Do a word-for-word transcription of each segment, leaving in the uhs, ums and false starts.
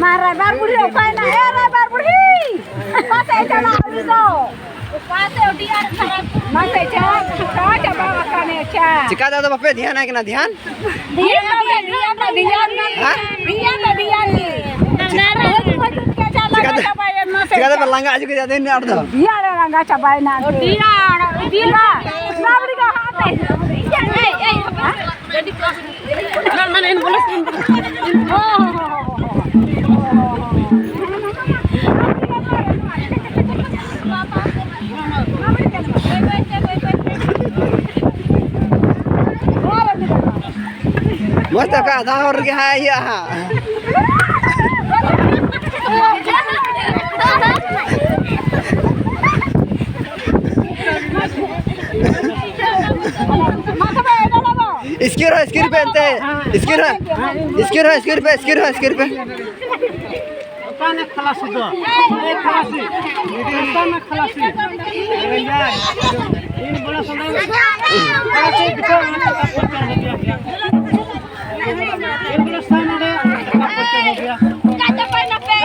ᱢᱟ ᱨᱟᱭᱵᱟᱨ ᱵᱩᱲᱦᱤ ᱚᱠᱟᱭᱮᱱᱟ? ᱮ ᱨᱟᱭᱵᱟᱨ ᱵᱩᱲᱦᱤ! ᱚᱠᱟ ᱥᱮᱫ ᱮ ᱪᱟᱞᱟᱜ ᱩᱱᱤ ᱫᱚ? ᱚᱠᱟ ᱥᱮᱫ ᱟᱹᱰᱤ ᱟᱸᱴ ᱠᱷᱟᱨᱟᱯ? ᱢᱟ ᱥᱮ ᱪᱟᱞᱟᱜ, ᱪᱟᱵᱟ ᱟᱠᱟᱱᱮ, ᱪᱟ᱾ ᱪᱤᱠᱟ ᱫᱚ ᱟᱫᱚ ᱵᱟᱯᱮ ᱫᱷᱮᱭᱟᱱ ᱟᱭ ᱠᱟᱱᱟ, ᱫᱷᱮᱭᱟᱱ? ᱫᱷᱮᱭᱟᱱ ᱫᱚ, ᱫᱷᱮᱭᱟᱱ ᱫᱚ, ᱫᱷᱮᱭᱟᱱ ᱫᱚ᱾ ᱦᱮᱸ? ᱫᱷᱮᱭᱟᱱ ᱫᱚ, ᱫᱷᱮᱭᱟᱱ ᱫᱚ᱾ ᱪᱤᱠᱟ ᱫᱚ, ᱪᱟᱵᱟᱭᱮᱱ ᱢᱟ ᱥᱮ ᱪᱤᱠᱟ ᱫᱚ ᱪᱟ᱾ ᱯᱮ ᱞᱟᱸᱜᱟ ᱦᱚᱪᱚ ᱠᱮᱫᱮᱭᱟ ᱛᱮᱦᱮᱧ ᱟᱸᱴ ᱫᱚ? ᱫᱷᱮᱭᱟᱱ ᱨᱮ ᱞᱟᱸᱜᱟ ᱪᱟᱵᱟᱭᱮᱱᱟ᱾ ᱫᱷᱮᱭᱟᱱ, ᱫᱷᱮᱭᱟᱱ᱾ ᱵᱟᱵᱲᱤ ᱫᱚ ᱦᱟᱛᱮ᱾ ᱮᱭ, ᱮᱭ, ᱦᱟᱯᱮ᱾ ᱦᱮᱸ? ᱢᱚᱡᱽ ᱛᱮ ᱚᱠᱟ ᱟᱫᱷᱟ ᱦᱚᱨ ᱨᱮᱜᱮ ᱦᱟᱸᱜ ᱤᱭᱟᱹᱜᱼᱟ ᱦᱟᱸᱜ᱾ ᱤᱥᱠᱤᱨ ᱦᱚᱸ ᱤᱥᱠᱤᱨ ᱯᱮ ᱮᱱᱛᱮ᱾ ᱤᱥᱠᱤᱨ ᱦᱚᱸ, ᱤᱥᱠᱤᱨ ᱦᱚᱸ ᱤᱥᱠᱤᱨ ᱯᱮ, ᱤᱥᱠᱤᱨ ᱦᱚᱸ ᱤᱥᱠᱤᱨ ᱯᱮ᱾ ᱚᱠᱟᱱᱮ ᱠᱷᱟᱞᱟᱥᱤ ᱫᱚ? ᱮ ᱠᱷᱟᱞᱟᱥᱤ᱾ ᱚᱠᱟᱱᱮ ᱠᱷᱟᱞᱟᱥᱤ? ᱤᱧ ᱵᱚᱲᱚ ᱥᱚᱸᱜᱮ ᱠᱷᱟᱞᱟᱥᱤ ᱫᱤᱠᱷᱟᱣ ᱢᱮ᱾ ᱤᱧ ᱵᱚᱲᱚ ᱥᱚᱸᱜᱮ ᱠᱷᱟᱞᱟᱥᱤ ᱫᱤᱠᱷᱟᱣ ᱢᱮ᱾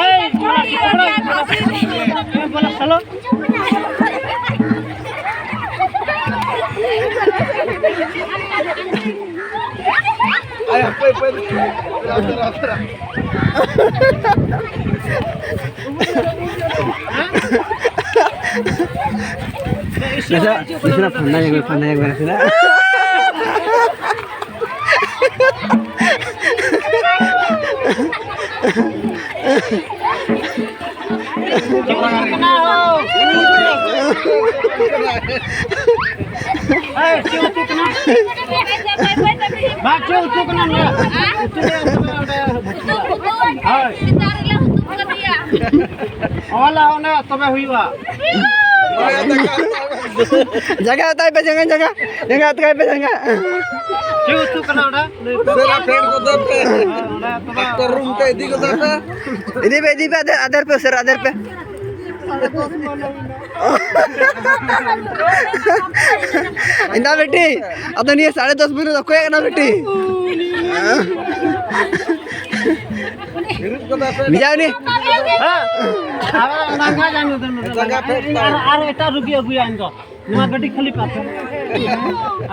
ᱮᱭ, ᱵᱚᱲᱚ, ᱵᱚᱲᱚ, ᱵᱚᱲᱚ, ᱥᱟᱞᱚ᱾ ᱟᱭ, ᱦᱟᱯᱮ, ᱦᱟᱯᱮ᱾ ᱱᱟᱥᱮᱱᱟᱜ, ᱱᱟᱥᱮᱱᱟᱜ ᱯᱷᱟᱱᱫᱟ ᱧᱚᱜ ᱢᱮ, ᱯᱷᱟᱱᱫᱟ ᱧᱚᱜ ᱢᱮ ᱱᱟᱥᱮᱱᱟᱜ᱾ ᱦᱮᱸ, ᱪᱮᱫ ᱩᱛᱩ ᱠᱟᱱᱟ? ᱵᱟᱝ, ᱪᱮᱫ ᱩᱛᱩ ᱠᱟᱱᱟ ᱱᱚᱣᱟ? ᱩᱛᱩ ᱫᱚ ᱚᱸᱰᱮ, ᱚᱸᱰᱮ ᱵᱷᱟᱹᱡᱤᱭᱟ᱾ ᱦᱳᱭ᱾ ᱚᱞᱟ ᱚᱸᱰᱮ ᱛᱚᱵᱮ ᱦᱩᱭᱩᱜᱼᱟ᱾ ᱡᱟᱸᱜᱟ ᱟᱛᱟᱭ ᱯᱮ, ᱡᱟᱸᱜᱟ, ᱡᱟᱸᱜᱟ, ᱡᱟᱸᱜᱟ ᱟᱛᱟᱭ ᱯᱮ, ᱡᱟᱸᱜᱟ᱾ ᱪᱮᱫ ᱩᱛᱩ ᱠᱟᱱᱟ ᱚᱸᱰᱮ? ᱥᱮᱨᱟ ᱯᱷᱮᱰ ᱠᱚᱫᱚ ᱯᱮ᱾ ᱦᱮᱸ, ᱚᱸᱰᱮ ᱛᱚᱵᱮ᱾ ᱰᱟᱠᱛᱚᱨ ᱨᱩᱢ ᱛᱮ ᱤᱫᱤ ᱠᱚᱫᱚ ᱯᱮ᱾ ᱤᱫᱤ ᱯᱮ, ᱤᱫᱤ ᱯᱮ, ᱟᱫᱮᱨ, ᱟᱫᱮᱨ ᱯᱮ, ᱩᱥᱟᱹᱨᱟ ᱟᱫᱮᱨ ᱯᱮ᱾ ᱤᱧ ᱫᱟ ᱵᱤᱴᱤ, ᱟᱫᱚ ᱱᱤᱭᱟᱹ ᱥᱟᱲᱮ ᱫᱚᱥ ᱵᱤᱨᱩᱫ ᱚᱠᱚᱭᱟᱜ ᱠᱟᱱᱟ ᱵᱤᱴᱤ? ᱵᱷᱮᱡᱟ ᱩᱱᱤ᱾ ᱟᱨ, ᱟᱨ ᱮᱴᱟᱜ ᱨᱩᱜᱤ ᱟᱹᱜᱩᱭᱟ ᱤᱧ ᱫᱚ᱾ ᱱᱚᱣᱟ ᱜᱟᱹᱰᱤ ᱠᱷᱟᱹᱞᱤ ᱯᱮ ᱟᱯᱮ᱾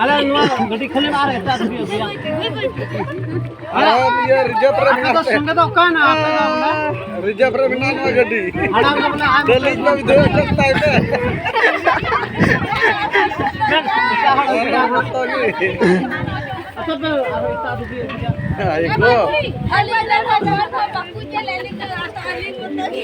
ᱟᱞᱮ ᱱᱚᱣᱟ ᱜᱟᱹᱰᱤ ᱠᱷᱟᱹᱞᱤ ᱟᱨ ᱮᱴᱟᱜ ᱨᱩᱜᱤ ᱟᱹᱜᱩᱭᱟ᱾ ᱟᱨ ᱤᱭᱟᱹ ᱨᱤᱡᱟᱨᱵᱷ ᱨᱮ ᱟᱯᱮ ᱫᱚ ᱢᱮᱱᱟᱜ ᱯᱮ᱾ ᱥᱚᱸᱜᱮ ᱫᱚ ᱚᱠᱟᱭᱮᱱᱟ ᱟᱯᱮ ᱫᱚ ᱵᱚᱞᱮ? ᱨᱤᱡᱟᱨᱵᱷ ᱨᱮ ᱢᱮᱱᱟᱜᱼᱟ ᱱᱚᱣᱟ ᱜᱟᱹᱰᱤ᱾ ᱦᱟᱲᱟᱢ ᱫᱚ ᱵᱚᱞᱮ ᱟᱢ ᱰᱮᱞᱤ ᱠᱚ ᱵᱤᱫᱷᱟᱹᱣ ᱦᱚᱪᱚ ᱛᱟᱭ ᱯᱮ᱾ ᱟᱯᱮ ᱯᱮ ᱟᱨ ᱮᱴᱟᱜ ᱨᱩᱜᱤ ᱟᱹᱜᱩᱭᱟ᱾ ᱟᱭ ᱜᱳ᱾ ᱟᱹᱞᱤᱧ ᱞᱮ ᱵᱷᱟᱜᱟᱣ ᱠᱚᱣᱟ, ᱵᱟᱠᱚ ᱧᱮᱞᱮᱫ ᱞᱤᱧᱟ, ᱟᱹᱞᱤᱧ ᱢᱚᱛᱚ ᱜᱮ᱾